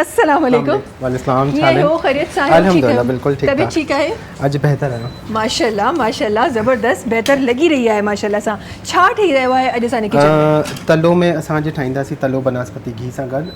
السلام عليڪم. وعليڪم السلام ڪيئن آهيو خيريت سان آهيو الحمد لله بلڪل ٺيڪ طبيعت ٺيڪ آهي اڄ بهتر آهيان. ماشاءالله ماشاءالله زبردست بهتر لڳي رهي آهي ماشاءالله سان ڇا ٺهي رهيو آهي اڄ اسان جي ڪچن ۾؟ تلو ۾ اسان اڄ ٺاهينداسين تلو بناسپتي گهي سان گڏ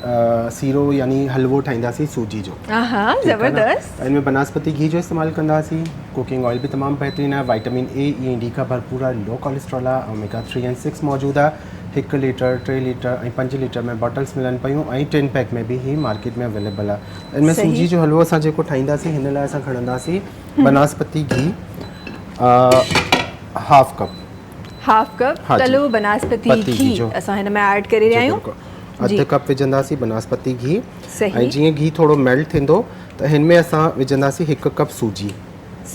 سيرو يعني حلوو ٺاهينداسين سوجي جو. اها زبردست. ان ۾ بناسپتي گهي جو استعمال ڪنداسين ڪوڪنگ آئل به تمام بهترين آهي وائٽامن اي اي ۽ ڊي کان ڀرپور آهي لو ڪوليسٽرول آهي اوميگا 3 ۽ 6 موجود آهي هڪ ليٽر، ٽي ليٽر ۽ پنج ليٽر ۾ باٽلس ملن پيون ۽ ٽن پيڪ ۾ به هي مارڪيٽ ۾ اويليبل آهي. ان ۾ سوجي جو حلوو اسان جيڪو ٺاهينداسين هن لاء اسان کڻنداسين بناسپتي گهي هاف ڪپ. هاف ڪپ تلو بناسپتي گهي اسان هن ۾ ايڊ ڪري رهيا آهيون. اڌ ڪپ وجهنداسين بناسپتي گهي ۽ جيئن گهي ٿورو ميلٽ ٿيندو ته هن ۾ اسان وجهنداسين هڪ ڪپ سوجي.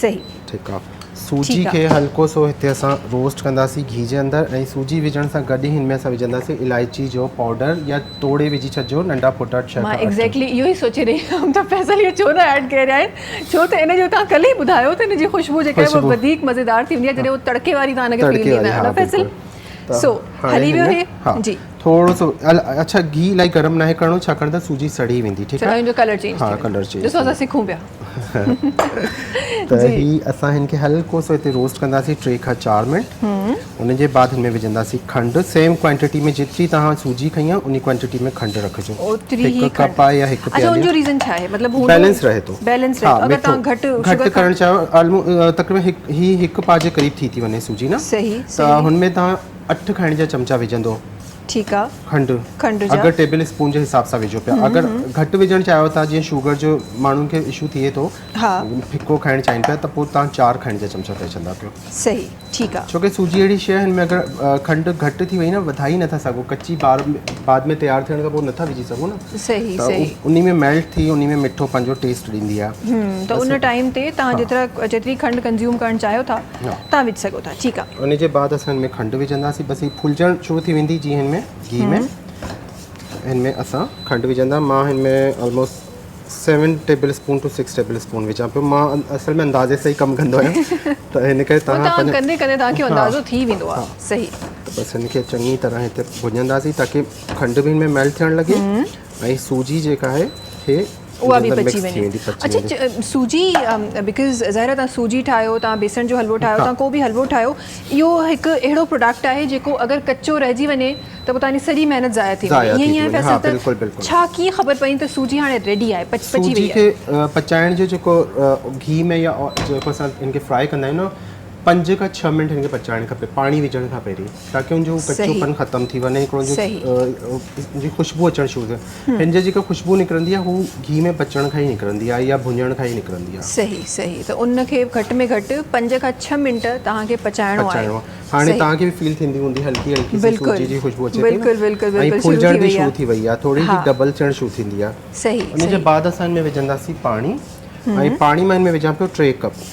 صحيح. ٺيڪ آ سوجي کي هلڪو سو هتي اسان روسٽ ڪنداسين گهي جي اندر ۽ سوجي وجهڻ سان گڏ ئي هن ۾ اسان وجهنداسين الائچي جو پائوڊر يا ٽوڙي وجهي ڇڏجو ننڍا ڦوٽا ڇهه مان کان اٺ. ايگزيڪٽلي اهو ئي سوچي رهي هيم ته فيصل اهو ڇو نه ايڊ ڪري رهيا آهن ڇو ته ان جو توهان ڪلهه ئي ٻڌايو ته ان جي خوشبو جيڪا آهي اها وڌيڪ مزيدار ٿي ويندي آهي جڏهن اهو تڙڪي واري توهان ان کي فيل تڙڪي ڏيندا واري آهيو ها نه فيصل بلڪل ته سو هاڻي هلي هن ويو ۾ هي ها جي. ٿورو سو اڇا گهي الاهي گرم ناهي ڪرڻو ڇاڪاڻ ته سوجي سڙي ويندي ٺيڪ آهي ان جو ڪلر چينج ها ٿي ويندو ڪلر چينج ڏسو اسان سکون پيا. ته هي اسان هن کي هلڪو سو هتي روسٽ ڪنداسين ٽي کان چار منٽ ان جي بعد هن ۾ وجهنداسين کنڊ سيم ڪوانٽيٽي ۾ جيتري توهان سوجي کنئي آهي انهي ڪوانٽيٽي ۾ کنڊ رکجو اوتري هڪ ڪپ آهي يا هڪ اڇا ان جو ريزن ڇا آهي مطلب هو بيلنس رهي ٿو بيلنس رهي ٿو اگر توهان گهٽ گهٽ ڪرڻ چاهيو تقريبن هي هڪ پاء جي قريب ٿي ٿي وڃي سوجي نه صحيح ته هن ۾ توهان اٺ کائڻ جا چمچا وجهندو ٺيڪ آ. کنڊ کنڊ جا. اگر ٽيبل اسپون جي حساب سان وجهو پيا اگر گهٽ وجهڻ چاهيو ٿا جيئن شوگر جو ماڻهن کي اشو ٿئي ٿو ها. ڦڪو کائڻ چاهين پيا ته پوء توهان چار کائڻ جا چمچا ڪري ڇڏندا ڪيو. صحيح ٺيڪ آ. ڇو ڪي سوجي اهڙي شيء آهي هن ۾ اگر کنڊ گهٽ ٿي وئي نه وڌائي نٿا سگهو ڪچي بار بعد ۾ تيار ٿيڻ کان پوء نٿا وجهي سگهو نه صحيح ته صحيح. انهي ۾ ميلٽ ٿي انهي ۾ مٺو پنهنجو ٽيسٽ ڏيندي آ. ته ان ٽائيم تي توهان جيترا جيتري کنڊ ڪنزيوم ڪرڻ چاهيو ٿا توهان وجهي سگهو ٿا ٺيڪ آ. ان جي بعد اسان هن ۾ کنڊ وجهنداسين بس هي ڦلجڻ شروع ٿي ويندي جيئن هن ۾ گيهه ۾ هن ۾ اسان کنڊ وجهندا مان هن ۾ almost 7 tablespoon to 6 tablespoon وجهان پيو مان اصل ۾ اندازي سان ئي ڪم ڪندو آهيان ته هن ڪري توهان ڪندي ڪندي توهان کي اندازو ٿي ويندو آهي صحيح ته بس هن کي چڱي طرح هتي ڀڃنداسين تاڪي کنڊ به هن ۾ ميلٽ ٿيڻ لڳي ۽ سوجي جيڪا آهي هي اها به پچي وڃي. اڇا سوجي because ظاهر آهي توهان سوجي ٺاهيو توهان بيسڻ جو حلوو ٺاهيو توهان ڪو به حلوو ٺاهيو اهو هڪ اهڙو پروڊڪٽ آهي جيڪو اگر ڪچو رهجي وڃي ته پوء توهان جي سڄي محنت ضايع ٿي وڃي ائين ئي آهي فيصل ته ڇا ڪيئن خبر پئي ته سوجي هاڻي ريڊي آهي پچي وئي آهي. سوجي کي پچائڻ جو جيڪو گهي ۾ يا جيڪو اسان ان کي فرائي ڪندا آهيون نه پنج کان ڇهه منٽ هن کي پچائڻ کپي پاڻي وجهڻ کان پهرين تاڪي ان جو ڪچو پن ختم ٿي وڃي هڪڙو ان جي خوشبو اچڻ شروع ٿئي هن جي جيڪا خوشبو نڪرندي آهي هو گهي ۾ پچڻ کان ئي نڪرندي آهي يا ڀڃڻ کان ئي نڪرندي آهي. صحيح صحيح ته ان کي گهٽ ۾ گهٽ پنج کان ڇهه منٽ توهان کي پچائڻو آهي. پچائڻو آهي هاڻي توهان کي به فيل ٿيندي هوندي هلڪي هلڪي سي سوجي جي خوشبو اچي پئي بلڪل بلڪل ۽ ڦلجڻ به شروع ٿي وئي آهي ٿوري سي ڊبل ٿيڻ شروع ٿيندي آهي. صحيح ان جي بعد اسان هن ۾ وجهنداسين پاڻي. ۽ پاڻي مان هن ۾ وجهان پيو ٽي ڪپ.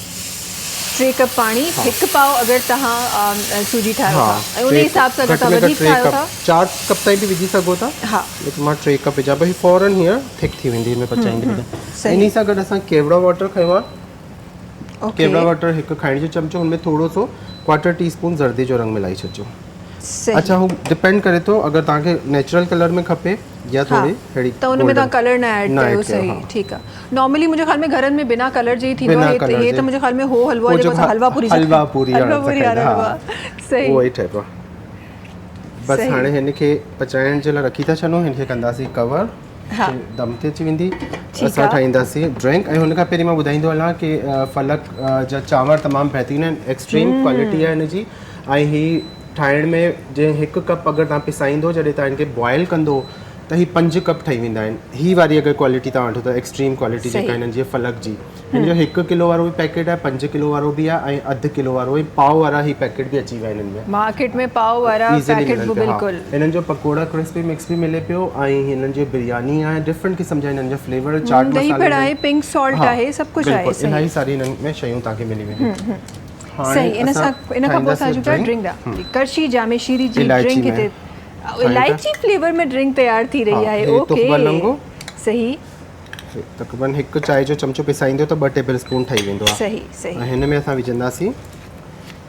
ٽي ڪپ پاڻي هڪ پاء اگر توهان سوجي ٺاهيو ٿا ۽ ان حساب سان اگر توهان وڌيڪ ٺاهيو ٿا. چار ڪپ تائين به وجهي سگهو ٿا. ها. ليڪن مان ٽي ڪپ وجهان پيو هي فورن هينئر ٿڪ ٿي ويندي هن ۾ پچائيندي پچائيندي. انهي سان گڏ اسان ڪيوڙا واٽر کنيو آهي. ڪيوڙا واٽر هڪ کائڻ جو چمچو هن ۾ ٿورو سو ڪوارٽر ٽي اسپون زردي جو رنگ ملائي ڇڏجو. اڇا هو ڊپينڊ ڪري ٿو اگر توهان کي نيچرل ڪلر ۾ کپي يا ٿوري اهڙي ته ان ۾ توهان ڪلر نه ايڊ ڪيو صحيح ٺيڪ آ نارملي منهنجي خيال ۾ گهرن ۾ بنا ڪلر جي ئي ٿيندو آهي هي ته منهنجي خيال ۾ هو حلوو آهي جيڪو اسان حلوا پوري حلوا پوري حلوا پوري وارو حلوو آهي صحيح اهو ئي ٺهبو آهي بس هاڻي هن کي پچائڻ جي لاء رکي ٿا ڇڏون هن کي ڪنداسين ڪور دم تي اچي ويندي اسان ٺاهينداسين ڊرنڪ ۽ هن کان پهرين مان ٻڌائيندو هلان ڪي فلڪ جا چانور تمام بهترين آهن ايڪسٽريم ڪوالٽي آهي هن جي ۽ هي ٺاهڻ ۾ جنهن هڪ ڪپ اگر توهان پسائيندو جڏهن توهان هن کي بوائل ڪندو ته هي پنج ڪپ ٺهي ويندا آهن هي واري اگر ڪوالٽي توهان وٺو ته ايڪسٽريم ڪوالٽي جيڪا هنن جي فلڪ جي هن جو هڪ ڪلو وارو به پيڪيٽ آهي پنج ڪلو وارو به آهي ۽ اڌ ڪلو وارو ۽ پاء وارا هي پيڪيٽ به اچي ويا آهن هن ۾ مارڪيٽ ۾ پاء وارا پيڪيٽ به بلڪل هنن جو پڪوڙا ڪرسپي مڪس به ملي پيو ۽ هنن جي برياني آهي ڊفرنٽ قسم جا هنن جا فليور چاٽ مصالحا دهي ڦڙ آهي پنڪ سالٽ آهي سڀ ڪجهه آهي بلڪل الاهي ساري هنن ۾ شيون توهان کي ملي وينديون. صحيح ان سان ان کان پوء اسان اچون ٿا ڊرنڪ ڏانهن ڪرشي جامي شيري جي ڊرنڪ هتي الائچي فليور ۾ ڊرنڪ تيار ٿي رهي آهي اوڪي صحيح تقريبن هڪ چانهه جو چمچو پسائيندو ته ٻه ٽيبل اسپون ٺهي ويندو آهي صحيح صحيح ۽ هن ۾ اسان وجهنداسين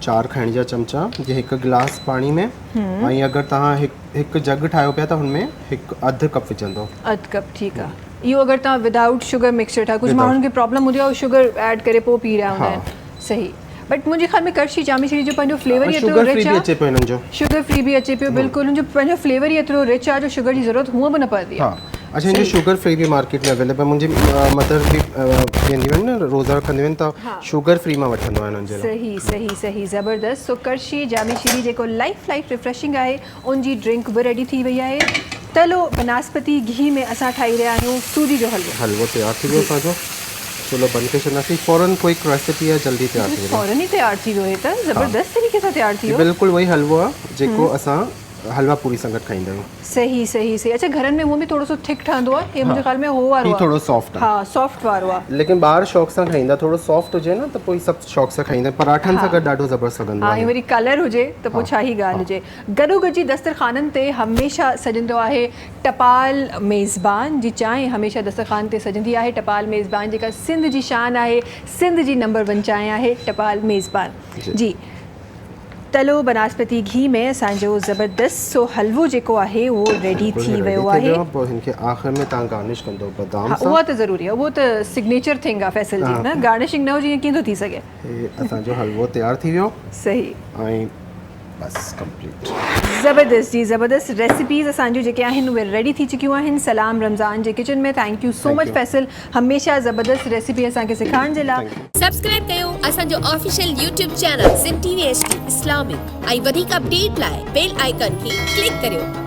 چار کائڻ جا چمچا جي هڪ گلاس پاڻي ۾ ۽ اگر توهان هڪ جڳ ٺاهيو پيا ته هن ۾ هڪ اڌ ڪپ وجهندو اڌ ڪپ ٺيڪ آهي. اهو اگر توهان ودائوٽ شگر مڪسچر ٺاهيو ڪجهه ماڻهن کي پرابلم هوندي آهي شگر ايڊ ڪري پوء پي رهيا هوندا آهن صحيح بٽ منهنجي خيال ۾ ڪرشي جامي شيري جو پنهنجو فليور ئي ايترو رچ آهي شگر فري به اچي پيو بلڪل ان جو پنهنجو فليور ئي ايترو رچ آهي جو شگر جي ضرورت هونء به نه پوندي آهي. اڇا هن جو شگر فري به مارڪيٽ ۾ اويليبل منهنجي مدر به پيئنديون آهن نه روزا رکنديون آهن ته شگر فري مان وٺندو آهيان انهن جي لاء. صحيح صحيح صحيح زبردست سو ڪرشي جامي شيري جيڪو لائف لائف ريفريشنگ آهي ان جي ڊرنڪ به ريڊي ٿي وئي آهي. تلو بناسپتي گيهه ۾ اسان ٺاهي رهيا آهيون سوجي جو حلوو. حلوو تيار ٿي ويو اسان جو. چلهو بند ڪري ڇڏنداسين. فورن ڪوئڪ ريسيپي آهي جلدي تيار ٿي ويندو. فورن ئي تيار ٿي ويو هي ته زبردست طريقي سان تيار ٿي ويو. بلڪل اهو ئي حلوو آهي جيڪو اسان حلوا پوري سان گڏ کائيندا آهيون. صحيح صحيح صحيح اڇا گهرن ۾ هونء به ٿورو سو ٿڪ ٺهندو آهي هي منهنجي خيال ۾ هو وارو آهي. هي ٿورو سافٽ آهي. ها سافٽ وارو آهي. ليڪن ٻار شوق سان کائيندا ٿورو سافٽ هجي نه ته پوء سڀ شوق سان کائيندا پراٺن سان گڏ ڏاڍو زبردست لڳندو آهي. ها وري ڪلر هجي ته پوء ڇا ئي ڳالهه هجي. گڏوگڏ جي دسترخوانن تي هميشه سجندو آهي ٽپال ميزبان جي چانهه هميشه دسترخوان تي سجندي آهي ٽپال ميزبان جيڪا سنڌ جي شان آهي سنڌ جي نمبر ون چانهه آهي ٽپال ميزبان جي تلو بناسپتي گهي ۾ اسان جو زبردست سو حلوو جيڪو آهي اهو ريڊي ٿي ويو آهي. پوء هن کي آخر ۾ توهان گارنش ڪندو بادام سان. اها ته ضروري آهي اهو ته سگنيچر ٿنگ آهي فيصل جي نه گارنشنگ نه هجي ائين ڪيئن ٿو ٿي سگهي. هي اسان جو حلوو تيار ٿي ويو. صحيح. ۽ بس ڪمپليٽ. زبردست جي زبردست ريسيپيز اسان جون جيڪي آهن اهي ريڊي ٿي چڪيون آهن سلام رمضان جي kitchen ۾ thank you so much Faisal هميشه زبردست ريسيپي اسان کي سيکارڻ جي لا. سبسڪرائب ڪيو اسان جو official YouTube channel Sindh T V H D Islamic ۽ وڌيڪ اپڊيٽ لاء بيل آئيڪان کي ڪلڪ ڪريو.